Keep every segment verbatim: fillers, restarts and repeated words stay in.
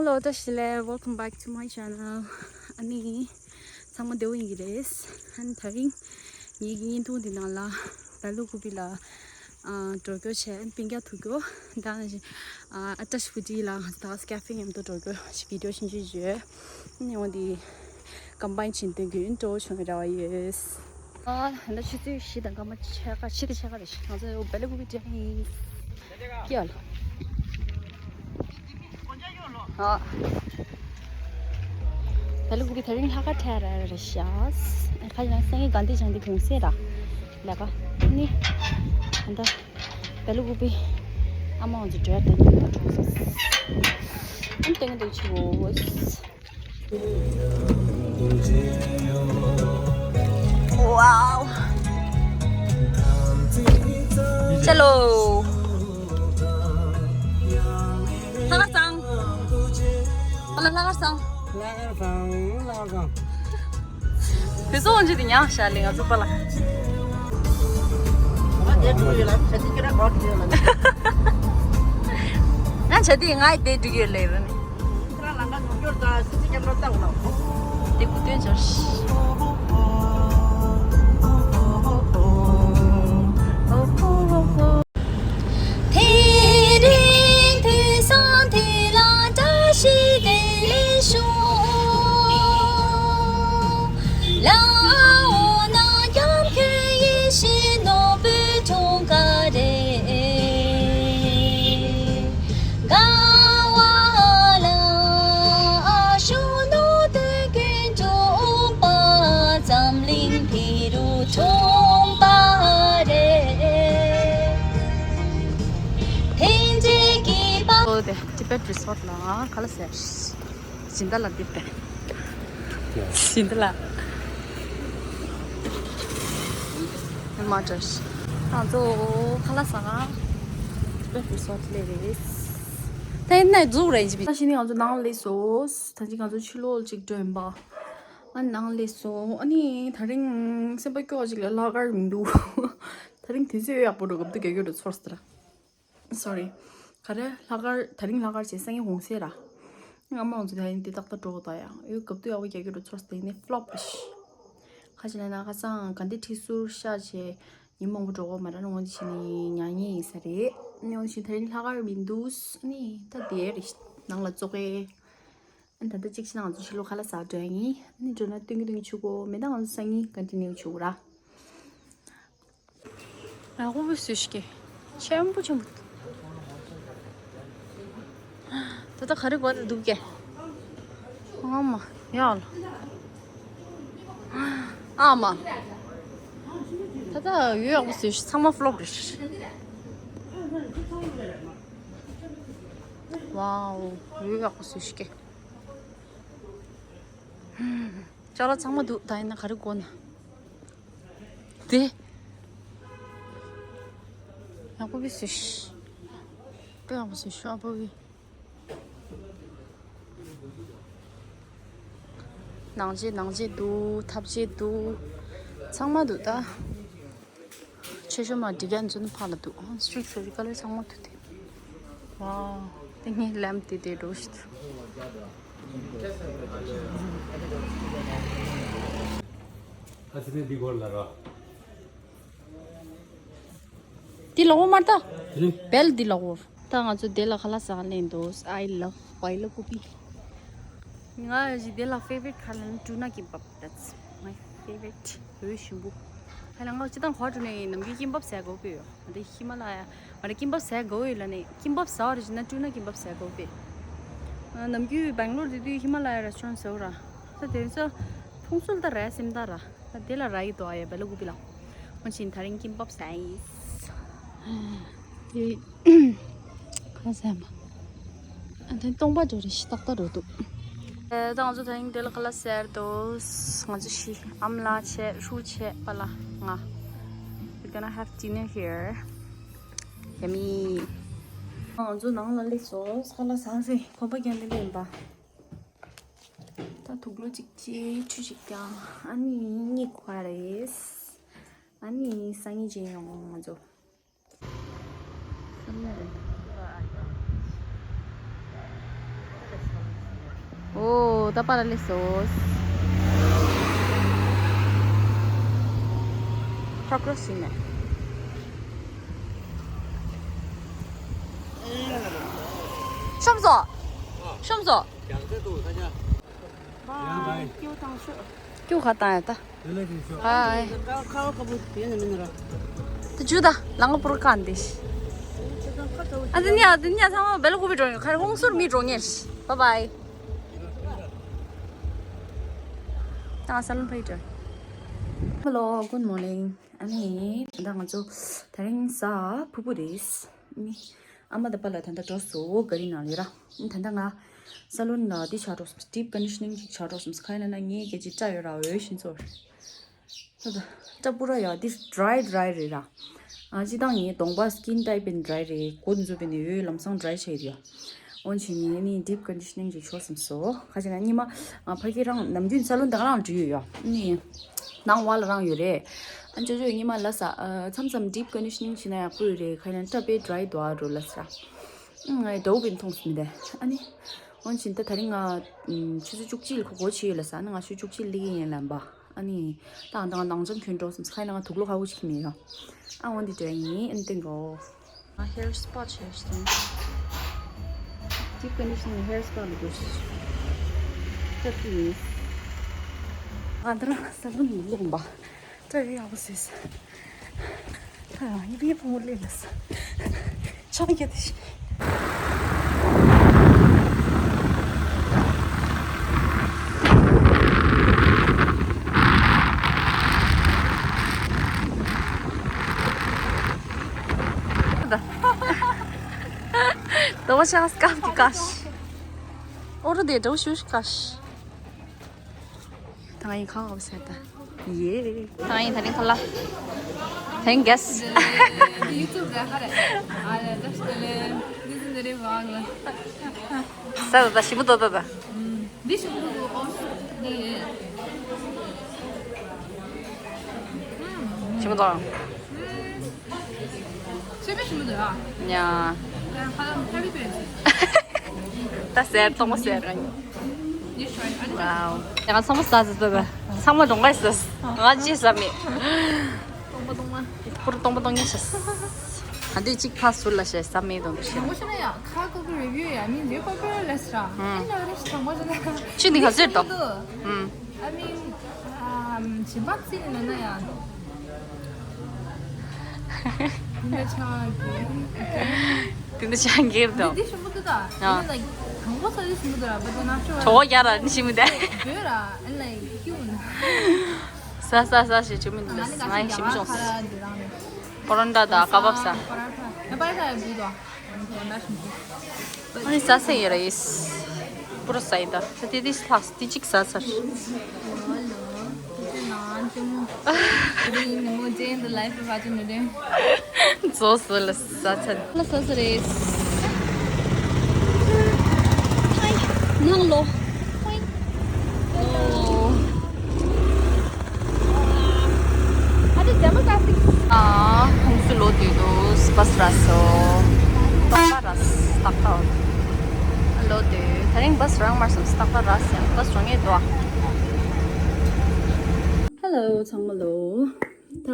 So, བཀྲ་ཤིས་བདེ་ལེགས། Welcome back to my channel. ཨ་ནི་ཚང་མ་བདེ་པོ་ཡིན་གྱི་རེད། ཨ་ནི་དེ་རིང་ངེད་ཀྱི་བརྙན་ཐུང་འདི་ནང་ལ་བལ་ལུ་ཀུ་པི་ལ་ཨ་འགྲོ་རྒྱུ་བྱས། ཨ་ནི་སྤུན་ཀྱག་ཐུག་རྒྱུ། ད་ནང་བཞིན་ཨ་ཨ་ཏྲ་ཤི་བུ་ཏི་ལ་ད་སི་ཀེ་ཕེ་མཉམ་དུ་འགྲོ་རྒྱུ་ཞིག་བི་ཌི་ཡོ་ཆུང་ཆུང་བཟོས། ཨ་ནི་འོ་འདི་ཀམ་པའིན་བྱེད་དོན་གྱི་སྤྲོ་བོ་བྱུང་བའི་རེ་བ་ཡོད། ཨ་ད་ཆུ་ཚོད་བཞི་དང་སྐར་མ་ཕྱེད་ཀ། ཕྱེད་དང་ཕྱེད་ཀ་རེད། ང་ཚོ་བལ་ལུ་ཀུ་པི་ཀྱི་ཡ་ལ། ཨ། བལ་ལུ་ཀུ་པི་དེ་རིང་ལྷག་དཀར་འཁྲིད་ར་རེད་ཤག་ཁ་ཅིག་ན་སང་ཉིན་དགའ་ལྡན་བྱང་ཏི་གུང་སེང་ར། ལས་ཀ་ནི། ད་ལྟ་བལ་ལུ་ཀུ་པི་ཨ་མ་ང་ཚོ་འགྲོ་ཡ་ད་ཉིན་མ་འགྲོ་སོང་། ཨ་ནི་སྟོན་གྱི་འདུག་ཆུ་བོ། Wow. Hello. ལྷག་དཀར་བཟང་། ཨ་ལ་ལྷག་དཀར་བཟང་། ལྷག་དཀར་བཟང་། ལྷག་དཀར་བཟང་། དེ་ཚོ་འོན་ཅི་དེ་ཉག་བཞག་ལེ་ང་ཚོ་པ་ལ། ང་དེ་འགྲོ་ཡོད་ལ་ཆ་ཅི་ཁྱེད་རང་ག་འགྲོ་ཡོད་ལ་ནི། ང་ཆ་དེ་ང་དེ་འགྲིག་ཡོད་ལེ་ར་ནི། ཁྱེད་རང་ལམ་ཁ་ནོར་སྐྱོར་དང་སི་སི་ཀེམ་ར་ལྟ་འོ་ལ། དེ་གུ་སྟོན་འབྱོར་ཤི། དེ་རིང་དུས་སང་དེ་ལ་བཀྲ་ཤིས་བདེ་ལེགས་ཞུ། ལ་འོ་ན་སྐྱབས་མཁན་ཡེ་ཤེས་ནོར་བུའི་འཁྲུངས་སྐར་རེད། དགའ་བ་ལ་ཨ་ཞུ་ནོར་བུ་ཀུན་འགྲུབ་པ་འཛམ་གླིང་འདི་རུ་འཁྲུངས་པ་རེད། དེ་འདྲའི་སྐྱིད་པ། ཨོ་དེ་Tibet Resort ལ་ཁ་ལག་ཟས། སྦྱིན་བདག་ལ་འདེབས་པས། སྦྱིན་བདག་ལ། མ་འདྲ། ང་ཚོ་ཁ་ལག་ཟ་ག་Tibet Resort སླེབས་རེད། ད་ཡིན་ན་འཛུགས་རེད་ཅི་བི། ད་ཕྱི་ནས་ང་ཚོ་ནང་སླེབས་སོང་། ད་ཅི་ང་ཚོ་ཕྱི་ལོགས་ཅིག་འགྲོ་ཡིན་པ། ཨ་ནང་སླེབས་སོང་། ཨ་ནི་དེ་རིང་སེམས་པ་སྐྱོ་བ་ཅིག་ལ་ལྷག་དཀར་མི་འདུག་དེ་རིང་དུས་ཚོད་ཡག་པོ་འགྲོ་གི་འདུག་རྒྱ་སྐྱོ་འགྲོ་ཚོར་སོང་། Sorry། ག་རེ་ལྷག་དཀར། དེ་རིང་ལྷག་དཀར་བྱས། སང་ཉིན་གུང་སེང་ར། ང་མང་ཚོ་དེ་རིང་འདི་ཏག་ཏག་འགྲོ་གི་ད་ཡ། ཡོད་སྐབས་དུས་ཡག་པོ་རྒྱ་སྐྱོ་འགྲོ་ཚོར་སོང་། དེ་ནས་ཕི་ལོབ་རེད། ཁ་ཅིག་ལ་ན་ཁ་སང་དགའ་ལྡན་ཁྲི་ཟུར་ཤག་བྱས་ཉིན་མང་པོ་འགྲོ་གི་མ་རེད། ང་འོན་ཏེ་ཕྱི་ནས་ཉལ་ཉལ་ཡིན་ས་རེད། ནི་འོན་ཏེ་དེ་རིང་ལྷག་དཀར་མི་འདུག་ནི་ད་དེ་རེད། ནང་ལ་ཙོག་གེ། ཨ་ནི་ད་ལྟ་གཅིག་ཕྱིན་ན་ང་ཚོ་ཕྱི་ལོགས་ཁ་ལག་ཟ་འགྲོ་ཡ་ཡིན། ཨ་ནི་འགྲོ་ན་སྟོན་གྱི་སྟོན་གྱི་ཆུ་གོ་མེད་ན་ང་ཚོ་སང་ཉིན་ཀོན་ཊི་ནིའུ་བྱེད་དགོས་ར། ང་ཧུ་བི་སུ་ཤི་ཀེ། ཆེན་པོ་ཆེན་པོ། ད་ལྟ་ག་རེ་དགོས་འདུག་ཀེ། ཨ་མ། ཡ་ལ། ཨ་མ། ད་ལྟ་ཡོད་ཡག་པོ་སུ་ཤི། ཚང་མ་ཕི་ལོབ་རེད། ཝའོ། ཡོད་ཡག་པོ་སུ་ཤི་ཀེ། ཅ་ལག་ཚང་མ་འདུག་ད་ཡིན་ན་ག་རེ་དགོས་ན། དེ། ཡག་པོ་བི་སུ་ཤི། དཔེ་ཡག་པོ་སུ་ཤི་ཨ་པོ་བི། ནང་ཆས་ནང་ཆས་འདུག་ཐབ་ཆས་འདུག་ཚང་མ་འདུག་ད། ཆེ་ཤོས་མ་འགྲིག་ཡ་འཛུན་ཕ་ལ་འདུག་སི་ཊི་རིཊ་སར་བི་སི་ཀ་ལར་ཚང་མ་འདུག་དེ། ཝའོ། དེ་ངའི་ལེམ་དེ་དེ་འགྲོ་ཤི། ཨ་ཙི་ནས་འདི་སྐོར་ལ་ར། འདི་ལོག་མར་ད། བེལ་འདི་ལོག་ད་ང་ཚོ་དེ་ལ་ཁ་ལག་ཟ་ག་ལེན་འདུག I love བལ་ཀུ་པི། ང་ཞི་དེ་ལ་ཕེ་ཝ་རི་ཊི་ཁ་ལག་ནི་ཊུ་ན་ཀིམ་པབ། That's my favorite. འོད་ཞུན་པོ། ཧ་ལ་ང་སྤྱི་བཏང་གོ་ཊུ་ནས་ནམ་རྒྱུན་ཀིམ་པབ་ཟས་དགོས་པས་ཡོད། ང་དེ་ཧི་མ་ལ་ཡ་ང་དེ་ཀིམ་པབ་ཟས་དགོས་ཡོད་ལ་ནས་ཀིམ་པབ་ཟ་བ་རེ་བྱས་ན་ཊུ་ན་ཀིམ་པབ་ཟས་དགོས་པས། ནམ་རྒྱུན་བེང་ལོར་དེ་དུས་ཧི་མ་ལ་ཡ་རེ་སི་ཊོ་རན་ཊི་ཟ་འོ་ར། ད་དེ་ཚོ་ཕུང་སུལ་ད་ར་སེམས་ད་ར། ད་དེ་ལ་ར་ཡི་དོ་ཨ་ཡ་བེ་ལ་ཀུ་པི་ལ། ང་ཕྱིན་དེ་རིང་ཀིམ་པབ་ཟ་ཡིན། དེ་ག་ཟ་མ། ཨ་དེ་སྟོང་པ་འགྲོ་རེ་ཞིག་ཏག་ཏག་འགྲོ་འདུག་ད་ང་ཚོ་དེ་རིང་དེ་ལ་ཁ་ལག་ཟས་འདུག་ང་ཚོ་ཤི་ཨམ་ལགས་བྱས་ཧྲུའུ་བྱས་པ་ལ་ང་། We're gonna have dinner here. Yummy. ང་ཚོ་ནང་ལ་སླེབས་སོང་། ཁ་ལག་ཟ་ཟིན་གོམ་པ་རྒྱག་ནས་སླེབས་ཡིན་པ། ད་དུག་ལོག་གཅིག་བྱས་ཁྲུས་ཤིག་བརྒྱབ། ཨ་ནི་གཉིད་ཁུག་པ་རེད། ཨ་ནི་སང་ཉིན་མཇལ་ཡོང་ང་ཚོ། སང་ཉིན་རེད། ཨོ་ད་པཱ་ལགས་སླེབས་སོང་། ཁྲ་ཁྲོ་ཞིག་ནས། ཤོམ་སོ། ཤོམ་སོ། ཀྱུ་ག་བཏང་ཡ་ད། ཧའི། ད་ཇུ་ད་ལང་པུར་ཀ་འདི། ཨ་དེ་ནི་ཨ་དེ་ནི་ཨ་ཚང་མ་བེལ་ཀོ་པི་འགྲོ་ཡོད། ཁ་རོང་སུར་མི་འགྲོ་ངེས། བཱའི་བཱའི། ད་ང་ས་ལོན་ཕེ་ཏྲ། Hello, good morning. ཨ་ནི་ད་ང་ཚོ་དེ་རིང་གཟའ་ཕུར་བུ་རེད། ཨ་ནི་ཨ་མ་དང་པཱ་ལགས་ད་ལྟ་འགྲོ་སོང་ག་རི་ནང་ལ་ཡོད་ར། ཨ་ནི་ད་ལྟ་ང་ས་ལོན་ལ་འདི་ཆགས་འགྲོ་སོང་། ཌིབ་ཀོན་ཌི་ཤ་ནིང་ཅིག་ཆགས་འགྲོ་སོང་། ག་ཡིན་ན་ངའི་སྐད་ཅིག་སྐྲ་ཡོད་ར། འོ་ཤིན་ཚོར། ད་ལྟ་སྐྲ་པུ་ར་ཡ་འདི་ཌི་རའི་ཌི་རའི་རེད་ར། ཨ་སྤྱིར་བཏང་ངའི་གདོང་པ་སི་ཀིན་ཊའིབ་ཡིན་ཌི་རའི་རེད། འགོ་འཛུགས་པའི་ནས་འོད་ལམ་སང་ཌི་རའི་ཆགས་ཡོད་ཡ། འོན་ཆེ་ངས་ནི་ཌིབ་ཀོན་ཌི་ཤ་ནིང་ཅིག་ཤོར་སོང་སོ། ཁ་ཅིག་ན་ཉི་མ་ཨ་ཕ་གི་རང་ནམ་རྒྱུན་ས་ལོན་དང་རང་འགྲིག་ཡོད་ཡ། ནི་ནང་བ་ལ་རང་ཡོད་རེད། ཨ་ཅོ་ཅོ་ཉི་མ་ལ་ས་ཨ་མཚམས་མཚམས་ཌིབ་ཀོན་ཌི་ཤ་ནིང་བྱས་ན་ཡག་པོ་ཡོད་རེད། ཁ་ན་སྐྲ་དཔེ་ཌི་རའི་འདུག་ཨ་འགྲོ་ལ་ས། ཨ་ངའི་དོ་བིན་མཐོང་སོང་མི་དེ། ཨ་ནི་འོན་ཆེ་ད་དེ་རིང་ང་ཆུ་ཚོད་བཅུ་གཅིག་ལ་ཁོ་སྒོ་ཕྱེ་ཡོད་ལ་ས། ཨ་ནི་ང་ཆུ་ཚོད་བཅུ་གཅིག་སླེབས་ཀྱི་ཡིན་ལབ་པ། ཨ་ནི་ད་ང་ད་ང་ནང་ལྗང་གྱོན་འགྲོ་སོང་། ཁ་ན་ང་དུག་ལོག་ཁ་པོ་ཅིག་མེད་ཡ། ཨ་འོན་ཏེ་འདྲ་ཡིན། ཨ་ནི་ཏེང་གོ། ང་ཧེར་སི་པ་བྱས་སོང་། ཌིབ་ཀོན་ཌི་ཤ་ནིང་ཧེར་སི་པ་ལ་འགྲོ་སོང་། སྐྲ་ཐུག་ཡིན། ང་འདི་རང་ས་ལོན་ལ་ལོག་པ། སྐྲ་ཡག་པོ་བཟོས་སོང་། ཨ་ཡི་བི་ཕུང་པོ་ལས་ལ་སོང་། ཆང་རྒྱག་དེ་ཤི། ད་བ་ཤ་སྐབས་ཀྱི་ཀ་ཤ། ཨོ་རོ་དེ་འགྲོ་ཤུ་ཤུ་ཀ་ཤ། ད་ཡིན་ཁ་བ་ཟེར་ད། ཡེ། ད་ཡིན་ད་རིང་ཁ་ལ། Thank guess. YouTube ཟེར་ཁ་རེད། ཨ་ལེ་ད་ཤི་ལེ། འདི་ཟིན་རེ་བ་ལ། ས་ད་ད་ཞིམ་པོ་ཏོ་ཏོ་ད། འདི་ཞིམ་པོ་ཏོ་ཨོ་འདི། ཞིམ་པོ་ཏོ། ཤེས་པའི་ཞིམ་པོ་ཏོ་ཡ། ཉ། ཁ་ལ་ཁ་ལི་པེ། ད་ཟེར་གཏོང་མ་ཟེར་ག་ཉོ། Wow. ཡང་ཚང་མ་ཟ་ཟ་ཟ་ཟ། ཚང་མ་གྲོང་པ་ཟ་ཟ། ང་ཅི་ཟ་མེད། སྟོང་པ་སྟོང་མ། པུར་སྟོང་པ་སྟོང་ཉིད་ཟ་ཟ། ཨ་འདི་གཅིག་ཕ་ཟུར་ལ་བཤད་ཟ་མེད་དང་འདུག་ཤེས། དྲང་པོ་བཤད་ན་ཡ་ཁ་ཀོ་ཀི་རི་བིའུ་ཡ་མི་འདི་ཀོ་ཀི་རི་ལས་ར། ཨེ་ན་རེ་དྲང་པོ་བཤད་ན། ཆུ་འདི་ག་ཟེར་དོ། ཨུམ། I mean, um, ཞིམ་པ་རྩི་ནི་ན་ན་ཡ། འདི་ཆང་གི། དེ་འདི་ཆང་གིར་དོ། འདི་ཞིམ་པོ་འདུག་ད། ཨ། འདི་like དང་པོ་ས་འདི་ཞིམ་པོ་འདུག་ར། But then after ཇོ་བོ་རྒྱ་ར་ནི་ཞིམ་མི་འདུག་བོད་ར་and like cute ཟ་ཟ་ཟ་ཞེས་ཆུ་མི་འདུག་ང་ནི་ང་ང་ཞིག་ཞིམ་ཡག་ཤོག་ཁ་ར་འདི་རང་ནི། པོ་རོན་ཊ་དང་ཀ་བབ་ཟ། པ་ར་ཐ། ཡ་པ་ར་ཐ་ཡ་འདུག་དོ། ཨ་ནི་ཟ་ས་ཡོད་ར་ཡིས། པུ་ར་ཟ་ཡི་ད། ད་དེ་དེ་ལྷག་དེ་གཅིག་ཟ་ཚར། ཛོ་སི་ལ་ཟ་ཚར། ལ་ཟ་ས་རེད། ནང་ལོ། ཨ་ཁུང་སུ་ལོ་དུས་དུ་བྷ་སི་ར་སོ། སྟག་པ་ར་སྟག་པ། ལོ་དུས་ད་རིང་བྷ་སི་རང་མར་སོང་། སྟག་པ་ར་སོང་། བྷ་སི་རང་ངེས་འདུག་ཧེ་ལོ་ཚང་མ་ལོ། ད་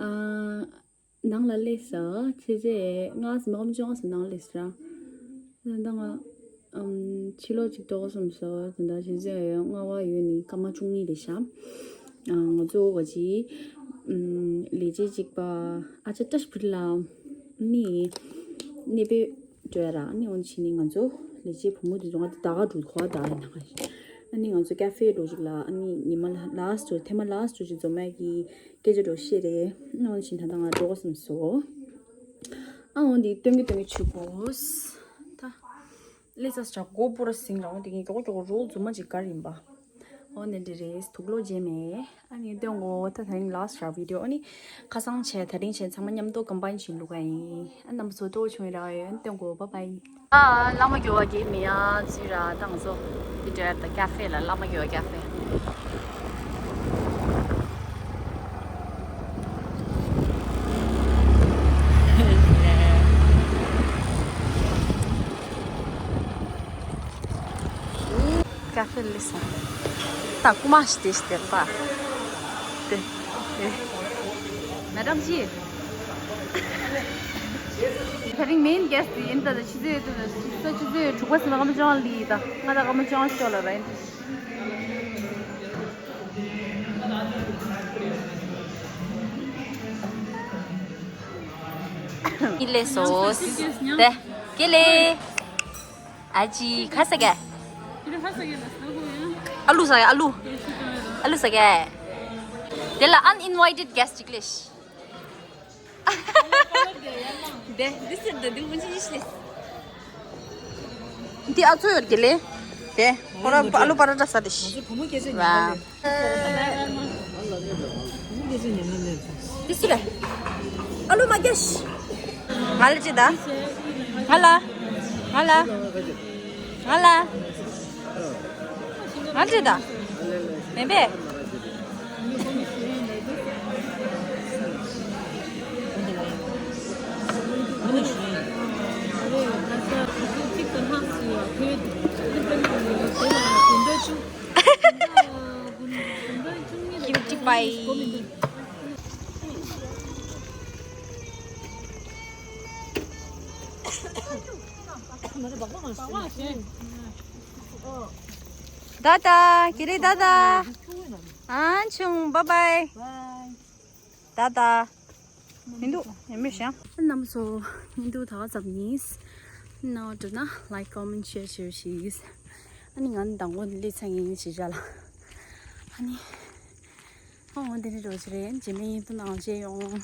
ཨ། ནང་ལ་སླེབས་ས་ཕྱི་ཚེས་ལྔ་ཙམ་མ་གམ་བཅོ་ལྔ་ཙམ་ནང་སླེབས་ས་ར། ད་ང་ཨམ་ཕྱི་ལོགས་ཅིག་ཏོག་སོམ་སོ། ད་ཕྱི་ཚེས་ལྔ་བ་ཡོད་ནི་སྐར་མ་བཅུ་གཉིས་རེད་ཤག་ང་ཚོ་ག་ཅི་ཨམ་ལས་བྱེད་གཅིག་པ་ཨ་ཅག་བཀྲ་ཤིས་ཕུར་ལ་ནི་གནས་སྤོས་སྤྲོད་ར། ཨ་ནི་འོན་ཕྱིན་ནི་ང་ཚོ་ལས་བྱེད་བུ་མོ་དེ་ཚོ་ང་དེ་ད་ག་འགྲོ་གོ་ད་ཡིན་ན་ཨ་ནི་ང་ཚོ་ཀ་ཧྥེ་འགྲོ་ཅིག་ལ། ཨ་ནི་ཉི་མ་ལ་ལཱ་སི་ཊི་ཐེངས་མ་ལཱ་སི་ཊི་ཅིག་འཛོམས་མ་གི་སྐད་ཆ་འགྲོ་ཤེས་རེད། ཨ་འོན་ཕྱིན་ད་ལྟ་ང་འགྲོ་གོ་སོམ་སོ། ཨ་འོ་འདི་སྟོན་གི་སྟོན་གི་ཆུ་བོས། ད་ལེ་ཙ་ཞག་སྒོ་པུ་ར་ཟིང་ར་འོ་འདི་ངས་མགྱོགས་མགྱོགས་རོལ་རྫུན་མ་ཅིག་གར་ཡིན་པ། འོ་འདི་འདྲ་རེད། དུག་ལོག་རྗེས་མེད། ཨ་ནི་སྟོན་གོ། ད་ད་རིང་ལཱ་སི་ཊི་ར་བི་ཌི་ཡོ། ཨ་ནི་ཁ་སང་བྱས་ད་རིང་བྱས་ཚང་མ་མཉམ་དུ་ཀམ་བཱའིན་བྱས་བླུག་ག་ཡིན། ཨ་རྣམ་པ་ཚོ་སྤྲོ་བོ་བྱུང་ཡོད་ར་ཡོད། སྟོན་གོ། བཱའི་བཱའི། ཨ་བླ་མ་མགྱོགས་པ་གི་མི་ཡ་ཙི་ར་ད་ང་ཚོ་འདི་འདྲ་ད་ཀ་ཧྥེ་ལ། བླ་མ་མགྱོགས་པ་ཀ་ཧྥེ། ཡ་ཧྥེ་ལི་སོང་། ད་རྐུ་མ་ཞིག་དེ་ཞིག་དེ་པ། དེ་དེ། མེ་ཌམ་ཇི། ད་རིང་མེན་གེ་སི་ཊི་ཡིན། ད་ད་ཆུ་ཚོད་དེ་ད་ཆུ་ཚོད་ཆུ་ཚོད་དྲུག་པ་ཟིན་ན་སྐར་མ་བཅོ་ལྔ་ལི་ད། ང་ད་སྐར་མ་བཅོ་ལྔ་ཤོག་ལ་ར་ཡིན། ཨི་ལེ་སོ་སི། དེ། ཀེ་ལེ། ཨ་ཅི་ཁ་ས་ག་ཨ་ལུ་ཟ་ག་ཨ་ལུ། ཨ་ལུ་ཟ་ག་དེ་ལ་uninvited guest ཅིག་ལེ་ཤི། དེ་འདི་སེར་འདི་འདི་མུན་ཅི་ཡིས་ལེ། འདི་ཨ་ཚོ་ཡོད་གི་ལེ། དེ་ཁོ་ར་ཨ་ལུ་པ་ར་ཏྲ་ཟ་དེ་ཤི། ང་ཚོ་བུ་མོ་སྐད་ཆ་ཉན་ན་ལེ། དེ་སུ་རེད། ཨ་ལུ་མ་རྒྱལ་ཤི། ང་ལ་ཅི་ད། ང་ལ། ང་ལ། ང་ལ། ང་ལ་ཅི་ད། མེད་པས། Cutie pie. ད་ད། ཀེ་ལེ་ད་ད། ཨ་ཆུང་། bye bye. ད་ད། མི་འདུག་ཡང་མི་ཤེས། རྣམ་པ་ཚོ་བརྙན་ཐུང་ད་ག་ཙམ་ཡིན། ནང་འགྲོ་ན་like, comment, share བྱེད་ཤིག་ཨ་ནི་ང་ནི་དང་པོ་འདི་སླེབས་ཚར་ཡིན་ཞེས་བྱ་ལ། ཨ་ནི། ཨོ་འདི་ནི་འགྲོ་ཆེ་རེད། རྗེས་མའི་བརྙན་ཐུང་ནང་མཇལ་ཡོང་།